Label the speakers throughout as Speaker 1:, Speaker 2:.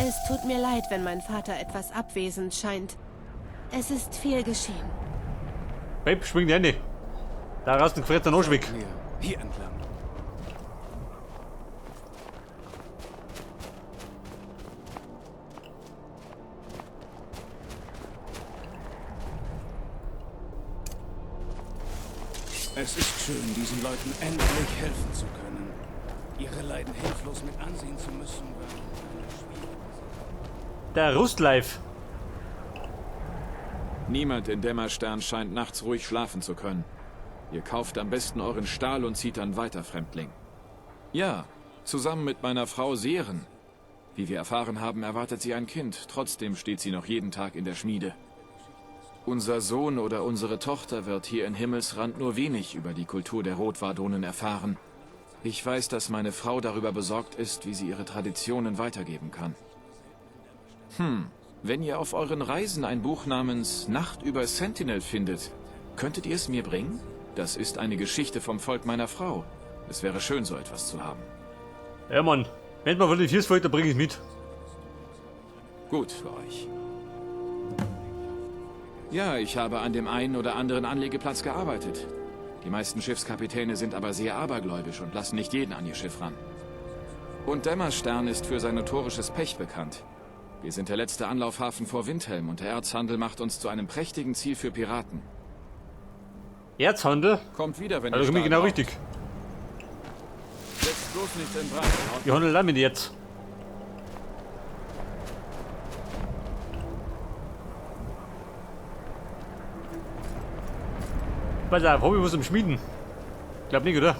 Speaker 1: Es tut mir leid, wenn mein Vater etwas abwesend scheint. Es ist viel geschehen.
Speaker 2: Babe, spring die rein. Da raus den gefressen Arsch weg.
Speaker 3: Mir. Hier entlang. Es ist schön, diesen Leuten endlich helfen zu können. Ihre Leiden hilflos mit ansehen zu müssen, war eine schwierige Sache.
Speaker 2: Der Rustleif.
Speaker 4: Niemand in Dämmerstern scheint nachts ruhig schlafen zu können. Ihr kauft am besten euren Stahl und zieht dann weiter, Fremdling. Ja, zusammen mit meiner Frau Seren. Wie wir erfahren haben, erwartet sie ein Kind. Trotzdem steht sie noch jeden Tag in der Schmiede. Unser Sohn oder unsere Tochter wird hier in Himmelsrand nur wenig über die Kultur der Rotwardonen erfahren. Ich weiß, dass meine Frau darüber besorgt ist, wie sie ihre Traditionen weitergeben kann. Wenn ihr auf euren Reisen ein Buch namens Nacht über Sentinel findet, könntet ihr es mir bringen? Das ist eine Geschichte vom Volk meiner Frau. Es wäre schön, so etwas zu haben.
Speaker 2: Ja, Mann. Wenn man von den Füßen fällt, dann bring ich's mit.
Speaker 4: Gut für euch. Ja, ich habe an dem einen oder anderen Anlegeplatz gearbeitet. Die meisten Schiffskapitäne sind aber sehr abergläubisch und lassen nicht jeden an ihr Schiff ran. Und Dämmerstern ist für sein notorisches Pech bekannt. Wir sind der letzte Anlaufhafen vor Windhelm und der Erzhandel macht uns zu einem prächtigen Ziel für Piraten.
Speaker 2: Erzhandel?
Speaker 4: Kommt wieder, wenn
Speaker 2: Also
Speaker 4: ihr
Speaker 2: komm ich
Speaker 4: Stahl
Speaker 2: genau
Speaker 4: braucht.
Speaker 2: richtig.
Speaker 4: Setzt bloß nichts in Brand.
Speaker 2: Wir handeln auch mit Erz. Pass auf, hab ich was zum Schmieden? Glaub nicht, oder?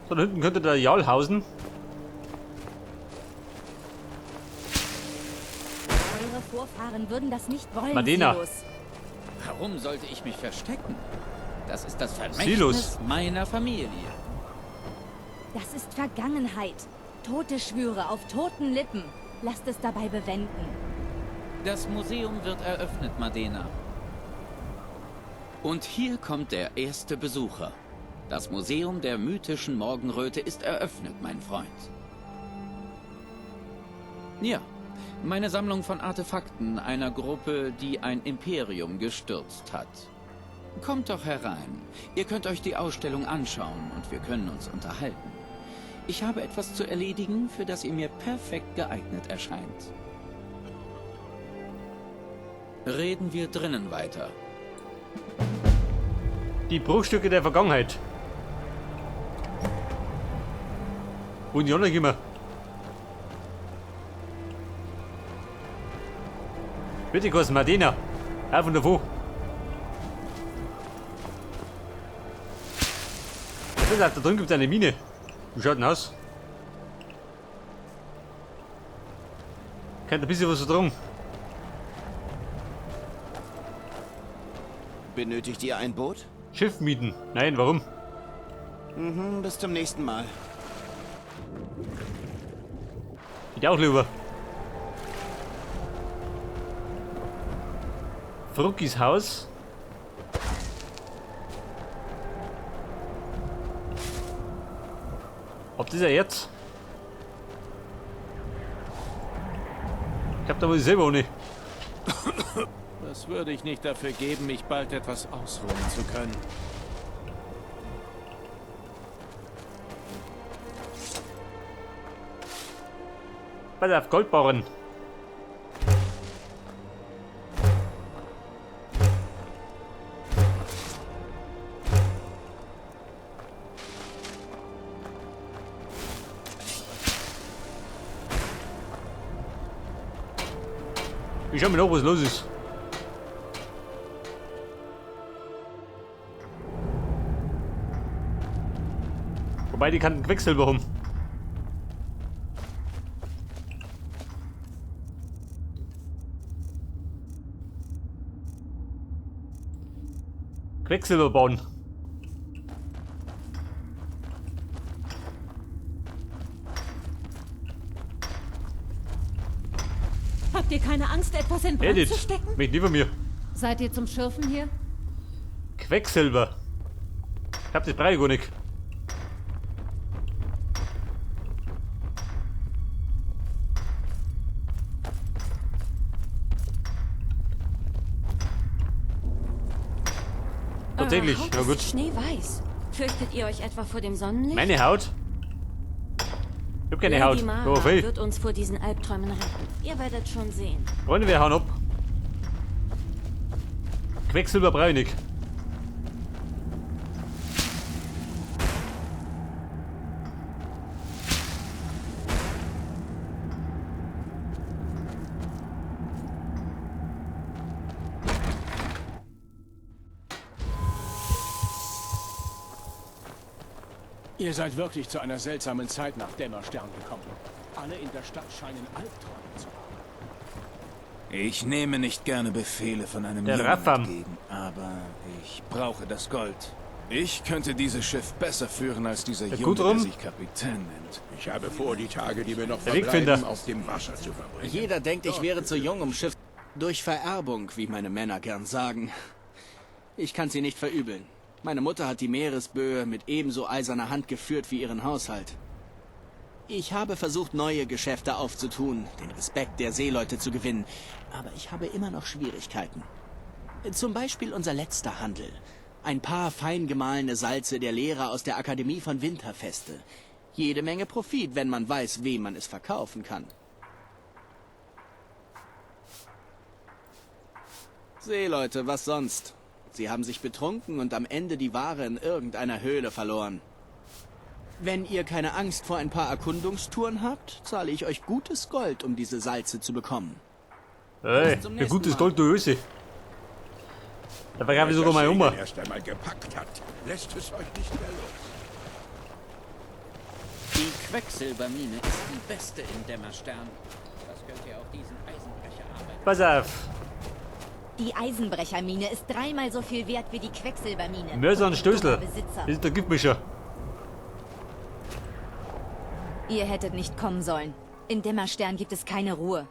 Speaker 2: So, da hinten könnte der Jarl hausen.
Speaker 5: Eure Vorfahren würden das nicht wollen,
Speaker 2: Madena.
Speaker 5: Silos.
Speaker 6: Warum sollte ich mich verstecken? Das ist das Vermächtnis
Speaker 2: Silos.
Speaker 6: meiner Familie.
Speaker 5: Das ist Vergangenheit. Tote Schwüre auf toten Lippen. Lasst es dabei bewenden.
Speaker 6: Das Museum wird eröffnet, Madena. Und hier kommt der erste Besucher. Das Museum der mythischen Morgenröte ist eröffnet, mein Freund. Ja, meine Sammlung von Artefakten einer Gruppe, die ein Imperium gestürzt hat. Kommt doch herein. Ihr könnt euch die Ausstellung anschauen und wir können uns unterhalten. Ich habe etwas zu erledigen, für das ihr mir perfekt geeignet erscheint. Reden wir drinnen weiter.
Speaker 2: Die Bruchstücke der Vergangenheit. Wo in die anderen gehen wir? Bitte, Kurs Madena. Auf und davor. Das ist auch, da drin gibt es eine Mine. Wie schaut denn aus? Könnte ein bisschen was drum.
Speaker 7: Benötigt ihr ein Boot?
Speaker 2: Schiff mieten. Nein, warum?
Speaker 7: Mhm, bis zum nächsten Mal.
Speaker 2: Ich auch lieber. Fruckis Haus. Ob das ja jetzt? Ich hab da wohl selber ohne.
Speaker 3: Was würde ich nicht dafür geben, mich bald etwas ausruhen zu können?
Speaker 2: Pass auf, Goldbarren. Ich schau mir noch, was los ist. Wobei, die kann Quecksilber haben. Quecksilber bauen.
Speaker 1: Habt ihr keine Angst, etwas in Brand
Speaker 2: Edith,
Speaker 1: zu stecken?
Speaker 2: mich lieber mir.
Speaker 8: Seid ihr zum Schürfen hier?
Speaker 2: Quecksilber. Ich hab das brauch ich gar nicht. Tatsächlich,
Speaker 1: Eure Haut
Speaker 2: na gut.
Speaker 1: ist schneeweiß. Fürchtet ihr euch etwa vor dem Sonnenlicht?
Speaker 2: Meine Haut? Ich hab keine
Speaker 1: Lady
Speaker 2: Haut.
Speaker 1: Mara
Speaker 2: Oh, viel.
Speaker 1: wird uns vor diesen Albträumen retten. Ihr werdet schon sehen.
Speaker 2: Freunde, wir hauen ab. Quecksilber brauch ich nicht.
Speaker 9: Ihr seid wirklich zu einer seltsamen Zeit nach Dämmerstern gekommen. Alle in der Stadt scheinen Albträume zu haben.
Speaker 3: Ich nehme nicht gerne Befehle von einem
Speaker 2: Der
Speaker 3: Jungen
Speaker 2: Raffam.
Speaker 3: entgegen, aber ich brauche das Gold. Ich könnte dieses Schiff besser führen als dieser
Speaker 2: Der
Speaker 3: Junge, der
Speaker 2: Gudrun?
Speaker 3: sich Kapitän nennt.
Speaker 10: Ich habe vor, die Tage, die mir noch
Speaker 2: Der Wegfinder.
Speaker 10: verbleiben, auf dem Wasser zu verbringen.
Speaker 11: Jeder denkt, ich wäre zu jung, um Schiff... Durch Vererbung, wie meine Männer gern sagen. Ich kann sie nicht verübeln. Meine Mutter hat die Meeresböe mit ebenso eiserner Hand geführt wie ihren Haushalt. Ich habe versucht, neue Geschäfte aufzutun, den Respekt der Seeleute zu gewinnen, aber ich habe immer noch Schwierigkeiten. Zum Beispiel unser letzter Handel. Ein paar fein gemahlene Salze der Lehrer aus der Akademie von Winterfeste. Jede Menge Profit, wenn man weiß, wem man es verkaufen kann. Seeleute, was sonst? Sie haben sich betrunken und am Ende die Ware in irgendeiner Höhle verloren. Wenn ihr keine Angst vor ein paar Erkundungstouren habt, zahle ich euch gutes Gold, um diese Salze zu bekommen.
Speaker 2: Ey,
Speaker 11: Bis zum
Speaker 2: ein
Speaker 11: nächsten
Speaker 2: gutes
Speaker 11: Mal.
Speaker 2: Gold, du Öse. Da verkaufe ich
Speaker 10: Wer
Speaker 2: sogar
Speaker 10: das
Speaker 2: meine
Speaker 10: Segeln
Speaker 2: Oma.
Speaker 10: erst einmal gepackt hat, lässt es euch nicht mehr los.
Speaker 6: Die Quecksilbermine ist die beste in Dämmerstern. Das könnt ihr auch diesen Eisenbrecher
Speaker 2: Pass auf.
Speaker 5: Die Eisenbrechermine ist dreimal so viel wert wie die Quecksilbermine.
Speaker 2: Mörser und
Speaker 5: ein
Speaker 2: Stößel.
Speaker 5: dummer Besitzer.
Speaker 2: Das ist der Giftmischer.
Speaker 5: Ihr hättet nicht kommen sollen. In Dämmerstern gibt es keine Ruhe.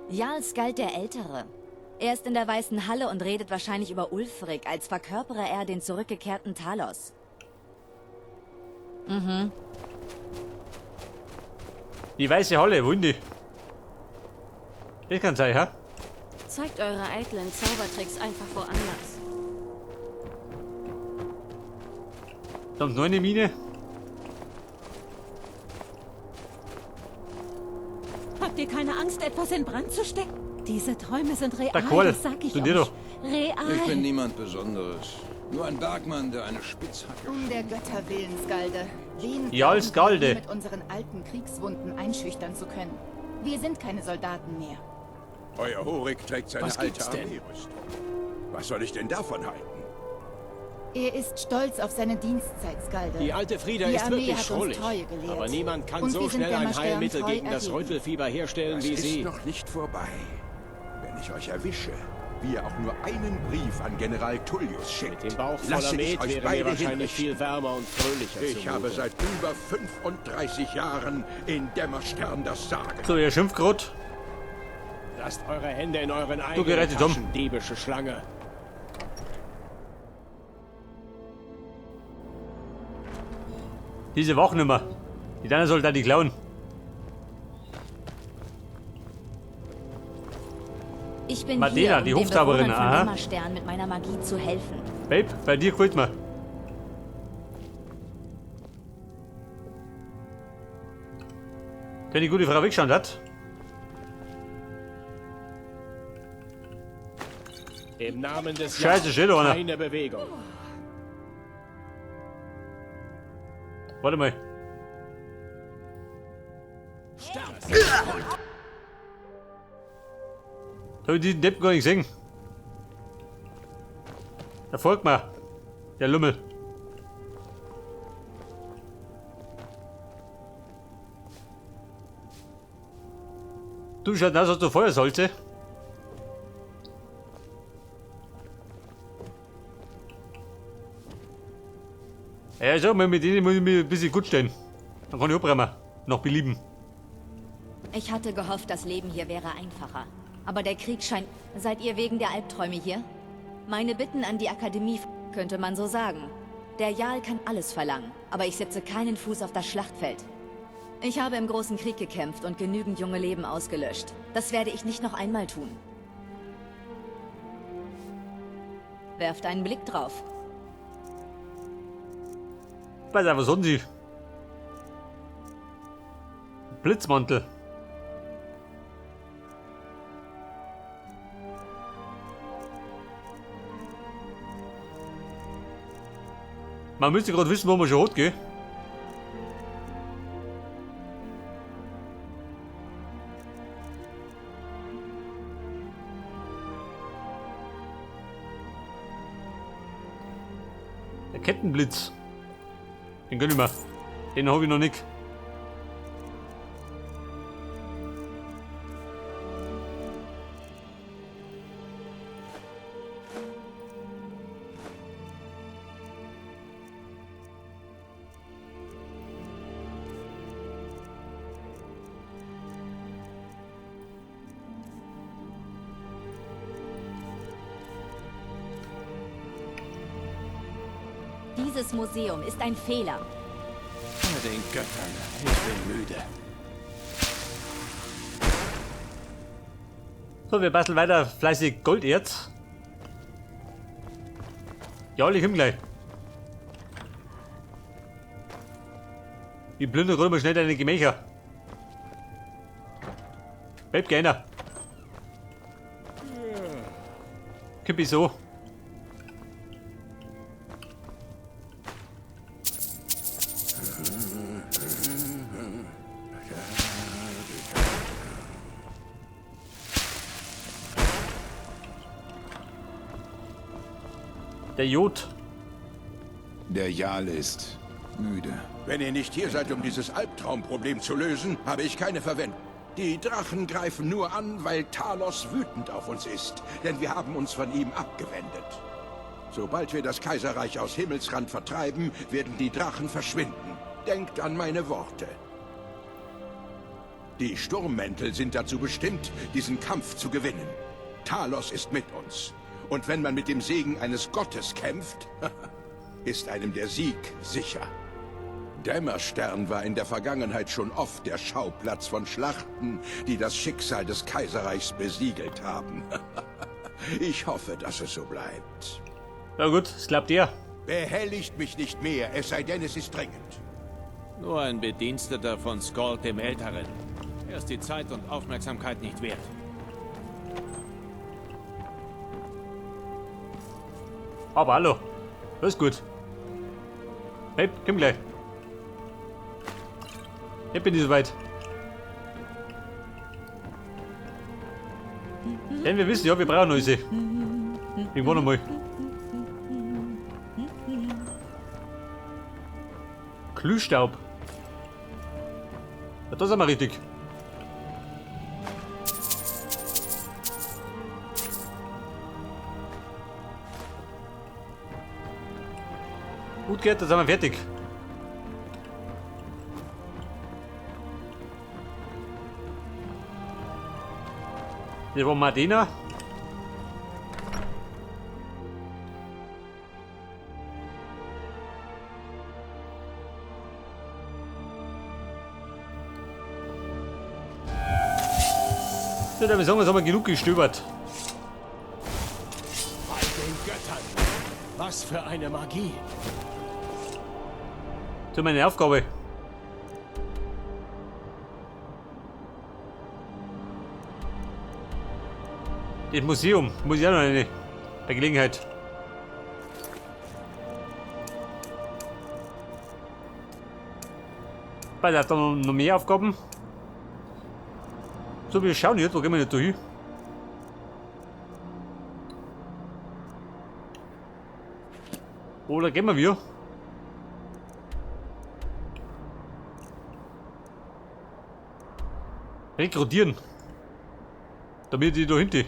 Speaker 5: Jarl Skald der Ältere. Er ist in der Weißen Halle und redet wahrscheinlich über Ulfric, als verkörpere er den zurückgekehrten Talos. Mhm.
Speaker 2: Die weiße Halle, wo die? Das kann sein, ha?
Speaker 1: Zeigt eure eitlen Zaubertricks einfach woanders.
Speaker 2: Da haben sie noch eine Mine.
Speaker 8: Habt ihr keine Angst, etwas in Brand zu stecken? Diese Träume sind real,
Speaker 2: Der Kohl.
Speaker 8: das sag ich
Speaker 2: Zu
Speaker 8: euch.
Speaker 2: dir doch.
Speaker 8: Real.
Speaker 10: Ich bin niemand Besonderes. Nur ein Bergmann, der eine Spitzhacke
Speaker 12: Um der Götter willen, Skalde. Wen
Speaker 2: Jarl
Speaker 12: glauben wir,
Speaker 2: Skalde.
Speaker 12: mit unseren alten Kriegswunden einschüchtern zu können? Wir sind keine Soldaten mehr.
Speaker 10: Euer Horik trägt seine
Speaker 9: Was
Speaker 10: alte
Speaker 9: gibt's denn?
Speaker 10: Armeerüstung. Was soll ich denn davon halten?
Speaker 12: Er ist stolz auf seine Dienstzeit, Skalde.
Speaker 9: Die alte Frieda
Speaker 12: Die
Speaker 9: ist
Speaker 12: Armee
Speaker 9: wirklich
Speaker 12: hat uns
Speaker 9: schrullig.
Speaker 12: Treue gelehrt.
Speaker 9: Aber niemand kann
Speaker 12: Und
Speaker 9: so
Speaker 12: wir sind
Speaker 9: schnell ein
Speaker 12: Dämmerstern
Speaker 9: Heilmittel
Speaker 12: treu
Speaker 9: gegen das
Speaker 12: ergeben.
Speaker 9: Rüttelfieber herstellen
Speaker 10: Das
Speaker 9: wie
Speaker 10: ist
Speaker 9: sie.
Speaker 10: noch nicht vorbei. Wenn ich euch erwische, wie ihr auch nur einen Brief an General Tullius schickt,
Speaker 9: Mit dem Bauch voller
Speaker 10: lasse ich
Speaker 9: Met
Speaker 10: euch
Speaker 9: wäre mir
Speaker 10: beide
Speaker 9: wahrscheinlich
Speaker 10: hinrichten.
Speaker 9: viel wärmer und fröhlicher
Speaker 10: Ich
Speaker 9: zumute.
Speaker 10: habe seit über 35 Jahren in Dämmerstern das Sagen.
Speaker 2: So, ihr schimpft grad.
Speaker 9: Lasst eure Hände in euren
Speaker 2: Du
Speaker 9: eigenen
Speaker 2: gerettet, Tom.
Speaker 9: Taschen, diebische Schlange.
Speaker 2: Diese Woche nimmer. Die Dana soll da die klauen.
Speaker 5: Ich bin
Speaker 2: Madena,
Speaker 5: hier, um
Speaker 2: die
Speaker 5: den
Speaker 2: Hofzauberin,
Speaker 5: Bewohnern von
Speaker 2: aha.
Speaker 5: Dämmerstern mit meiner Magie zu helfen.
Speaker 2: Babe, bei dir gefällt mir. Wenn die gute Frau weggeschaut hat.
Speaker 9: Im Namen des
Speaker 2: Scheiße, steht da einer.
Speaker 9: keine Bewegung.
Speaker 2: Warte mal. Da hab ich diesen Depp gar nicht gesehen. Da folgt mir. Der Lümmel. Du schaust aus, als du Feuersalze. Ja, ich sag mal, mit denen muss ich mir ein bisschen gut stellen. Dann kann ich abräumen. Nach Belieben.
Speaker 5: Ich hatte gehofft, das Leben hier wäre einfacher. Aber der Krieg scheint... Seid ihr wegen der Albträume hier? Meine Bitten an die Akademie, könnte man so sagen. Der Jarl kann alles verlangen, aber ich setze keinen Fuß auf das Schlachtfeld. Ich habe im großen Krieg gekämpft und genügend junge Leben ausgelöscht. Das werde ich nicht noch einmal tun. Werft einen Blick drauf.
Speaker 2: Pass auf, was haben Sie? Blitzmantel. Man müsste gerade wissen, wo man schon hat, gell? Der Kettenblitz. Den gönn ich mir. Den hab ich noch nicht.
Speaker 5: Dieses Museum ist ein Fehler.
Speaker 9: Bei den Göttern, ich bin müde.
Speaker 2: So, wir basteln weiter fleißig Golderz. Ja, ich komm gleich. Ich plündere gerade mal schnell deine Gemächer. Bleib gerne. Kipp ich so. Der Jod.
Speaker 10: Der Jarl ist müde. Wenn ihr nicht hier seid, um dieses Albtraumproblem zu lösen, habe ich keine Verwendung. Die Drachen greifen nur an, weil Talos wütend auf uns ist, denn wir haben uns von ihm abgewendet. Sobald wir das Kaiserreich aus Himmelsrand vertreiben, werden die Drachen verschwinden. Denkt an meine Worte. Die Sturmmäntel sind dazu bestimmt, diesen Kampf zu gewinnen. Talos ist mit uns. Und wenn man mit dem Segen eines Gottes kämpft, ist einem der Sieg sicher. Dämmerstern war in der Vergangenheit schon oft der Schauplatz von Schlachten, die das Schicksal des Kaiserreichs besiegelt haben. Ich hoffe, dass es so bleibt.
Speaker 2: Na gut, es klappt ja.
Speaker 10: Behelligt mich nicht mehr, es sei denn, es ist dringend.
Speaker 3: Nur ein Bediensteter von Skold dem Älteren. Er ist die Zeit und Aufmerksamkeit nicht wert.
Speaker 2: Aber hallo, das ist gut. Hey, komm gleich. Ich bin nicht so weit. Denn wir wissen ja, wir brauchen Häuser. Irgendwo noch mal. Glühstaub. Ja, das ist aber richtig. Gut, Gerd, dann sind wir fertig. Hier war Martina. Ja, dann sagen wir, haben wir genug gestöbert.
Speaker 9: Bei den Göttern! Was für eine Magie!
Speaker 2: Zu meiner Aufgabe. Das Museum muss ich auch noch eine bei Gelegenheit. Weil da hat noch mehr Aufgaben. So, wir schauen jetzt, wo gehen wir nicht da hin? Oder gehen wir wieder? Rekrutieren. Damit die da hinten.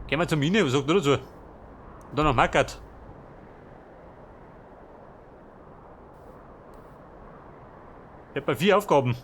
Speaker 2: Gehen wir zur Mine, was sagt ihr dazu? Und dann noch Mackert. Ich hab bei 4 Aufgaben.